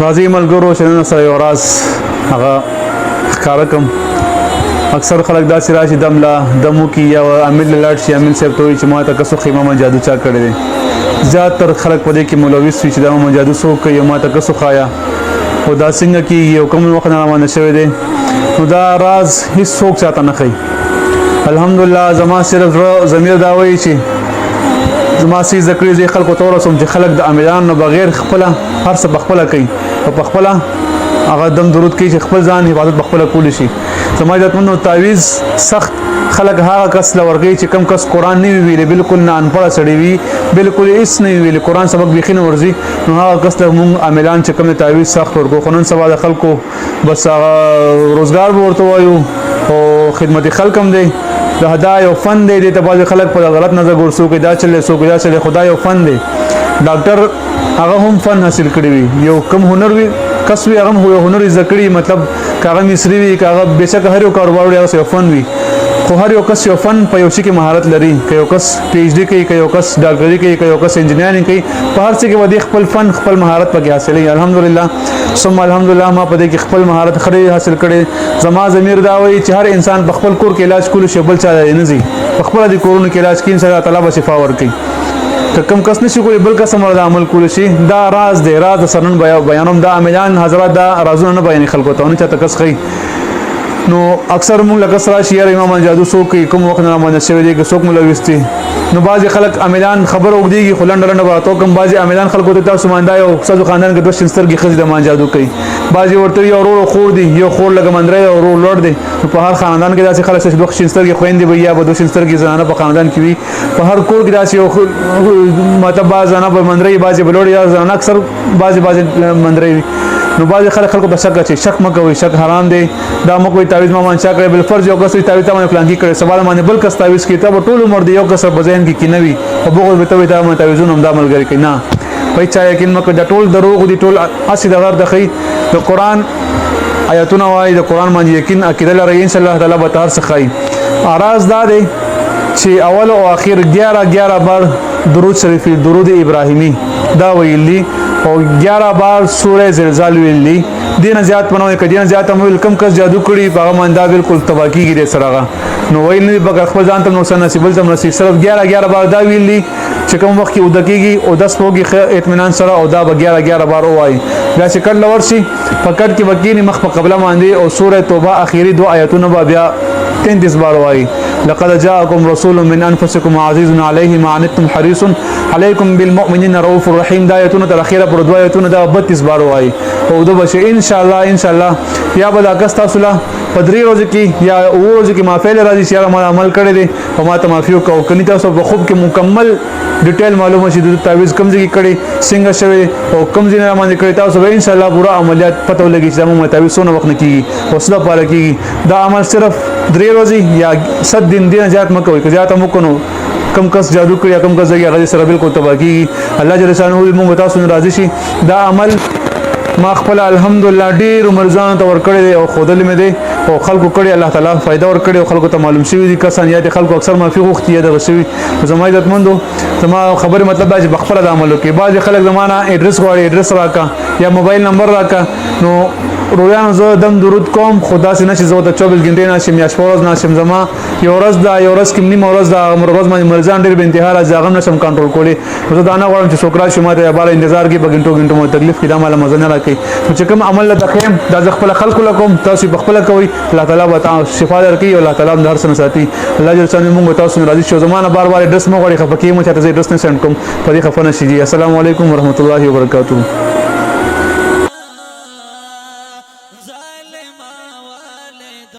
راځي ملګرو چې نن سره یو راز هغه ښکاره کوم. اکثر خلک داسې راشي دم لا دمو کې یا عامل لاړ شي، عامل صاحب ته وایي چې ما ته کسو خیمه من جادو چا کړی دی. زیاتر خلک په دې کې ملوث وي چې دا من جادو څوک کوي او ما ته کسو ښایه او دا څنګه کېږي او کوم وخت نه روانه شوی دی. نو دا راز هیڅ څوک چاته نه ښیي. الحمدلله زما صرف زړه ضمیر دا وایي چې زما سي زده کړې زه خلکو ته ورسوم چې خلک د عاملانو نه بغیر خپله هر څه په خپله کوي او په خپله هغه دم درود کوي چې خپل ځان حفاظت په خپله کولی شي. زما عزتمندو، تعویذ سخت خلک هغه کس له ورکوي چې کوم کس قرآن نه وي ویلی، بالکل نه انپړه سړی وي، بالکل هېڅ نه وي ویلي، قرآن سبق بیخي نه ورځي، نو هغه کس له مونږ عاملان چې کوم تعویذ سخت ورکو. خو نن سبا د خلکو بس هغه روزګار به ورته وایو او خدمت خلق هم دی. دا دا یو فن دی، دې ته بعضې خلک په غلط نظر ګوري، څوک دا چلی څوک دا چلی، خو دا یو فن دی. ډاکټر هغه هم فن حاصل کړی وي، یو کم هنر وي کس وي، هغه هم یو هنر زده کړي، مطلب که هغه مصري وي که هغه بېشکه هر یو کاروبار وي هغه یو فن وي. خو هر یو کس یو فن په یو شي کې مهارت لري. که یو کس پی ایچ ډي کوي، که یو کس ډاکټري کوي، که یو کس انجینرینګ کوي، په هر څه کې به دی خپل فن خپل مهارت پکې حاصلوي. الحمدلله ثم الحمدلله ما په دې کې خپل مهارت ښه ډېر حاصل کړی. زما ضمیر دا وایي چې هر انسان په خپل کور کې علاج کولی شي، بل چا نه ځي، په خپله د کورونو کې علاج کوي، انشاءالله تعالی به شفا ورکوي. که کوم کس نشي کولی بل کس هم ورته عمل کولی شي. دا راز دی، راز د سرنن بیانوم. دا عاملان حضرات دا رازونه نه بیانوي خلکو ته، نه چاته کس ښیي. نو اکثر مونږ لکه سره راشي یاره امام جادو څوک کوي، کوم وخت نه رامانه شوی دی، که څوک ملوث دي. نو بعضې خلک عاملان خبره اوږدېږي، خو لنډه لنډه به راته وکړم. بعضې عاملان خلکو ته تاسو ماندا یو ستاسو خاندان کې دوه شین سترګې ښځې د مان جادو کوي، بعضې ورته یو ورور او خور دي، یو خور لږه مندری او ورور لوړ دی. نو په هر خاندان کې داسې خلک شته چې دوه شین سترګې خویندې به یا به دوه شین سترګې زنانه په خاندان کې وي. په هر کور کې داسې یو مطلب بعض زنانه به مندری، بعضې به لوړ، یا زنانه اکثر بعضې بعضې مندری وي. نو بعضې خلک خلکو ته شک اچوي، شک مه کوئ، شک حرام دی، دا مه کوئ. تعویذ ما باندې چا کړی، بالفرض یو کس وي تعویذ تا باندې فلانکي کړی، سبا باندې بل کس تعویذ کوي، ته به ټول عمر د یو کس په ذهن کې کینه وي او بغض به ته وي دا باندې تعویذونه هم دا ملګری کوي. نه، په هیڅ چا یقین مه کوئ، دا ټول دروغ دي، ټول هسې د غر د ښیي. د قرآن آیاتونه وایي، د قرآن باندې یقین عقیده لرئ، انشاءالله تعالی به ته هر څه ښایي. راز دا دی چې اول او اخر 11 11 بار درود شریف درود ابراهیمی دا ویلی او 11 بار سوره زلزال ویلی. دینه زیات پنوې که دینه زیات هم ویل کم کس جادو کړي په هغه باندې دا بالکل تباه کېږي دی سره هغه. نو ویل نه دي پکار، خپل ځان ته نقصان رسي بل ته هم رسي. صرف 11 11 بار دا ویلی چې کوم وخت کې اوده کېږي اودس به وکړي ښه اطمینان سره، او دا به 11 11 بار ووایي. بیا چې کټ له ورشي په کټ کې به کښېني مخ په قبله باندې او سوره توبه اخري دوه آیتونه به بیا 33 بار وایي. لقد جاءكم رسول من انفسكم عزيز عليه ما عنتم حريص عليكم بالمؤمنين رؤوف رحيم. دا آیتونه تر اخره پر دوه آیتونه دا 32 بار وایي او دا به شي ان شاء الله. ان شاء الله یا به دا کس تاسو له په 3 ورځې کې یا 7 ورځې کې معافی راځي چې یاره ما عمل کړی دی او ما ته معافي وکړه. او کني تاسو په خوب کې مکمل ډیټیل معلومه شي د تعویذ کوم ځای کې کړی، څنګه شوی او کوم ځای نه باندې کړی، تاسو به ان شاء الله پوره عملیات پته ولګي چې دا موږ تعویذ څونه وخت نه کېږي او څه لپاره کېږي. دا عمل صرف 3 ورځې یا 7 دن دین زیات مه کوئ، که زیات هم وکړو نو کم کس جادو کړي یا کم کس ځای هغه سره بالکل تباه کېږي. الله جل شانه موږ تاسو نه راضي شي. دا عمل ما خپل الحمدلله ډېر مریضانو ته ورکړی دی او ښودلی مې دی او خلکو کړی، الله تعالی فایده ورکړې او خلکو ته معلوم شوي دي کسان یا د خلکو اکثر معافي غوښتي یا دغه شوي. زما عزتمندو، زما خبرې مطلب دا چې په خپله د عمل وکړي. بعضې خلک زما نه ایډرس غواړي، ایډرس راکړه یا موبایل نمبر راکړه. نو رویانو زه دم درود کوم، خو داسې نه چې زه ورته 24 ګنټې ناست یم یا شپه ورځ ناست یم. زما یو ورځ ده، یو ورځ کې نیمه ورځ ده، هغه ورځ باندې مریضان ډېر بې انتها راځي، هغه هم نه شم کنټرول کولی. نو زه دا نه غواړم چې څوک راشي ما ته باره انتظار کوي، په ګنټو ګنټو مو تکلیف کړي، دا ماله مزه نه راکوي. نو چې کوم عمل درته ښیم دا زه خپله خلکو له کوم، تاسو یې په خپله کوئ، الله تعالی به تاسو شفا درکوي او الله تعالی هم د هر څه نه ساتي. الله جل شانه موږ تاسو نه راضي شي. زما نه بار بار ایډرس مه غواړئ، خفه کېږم، چاته زه ایډرس نه سینډ کوم، په دې خفه نه شي. السلام علیکم ورحمت الله وبرکاته.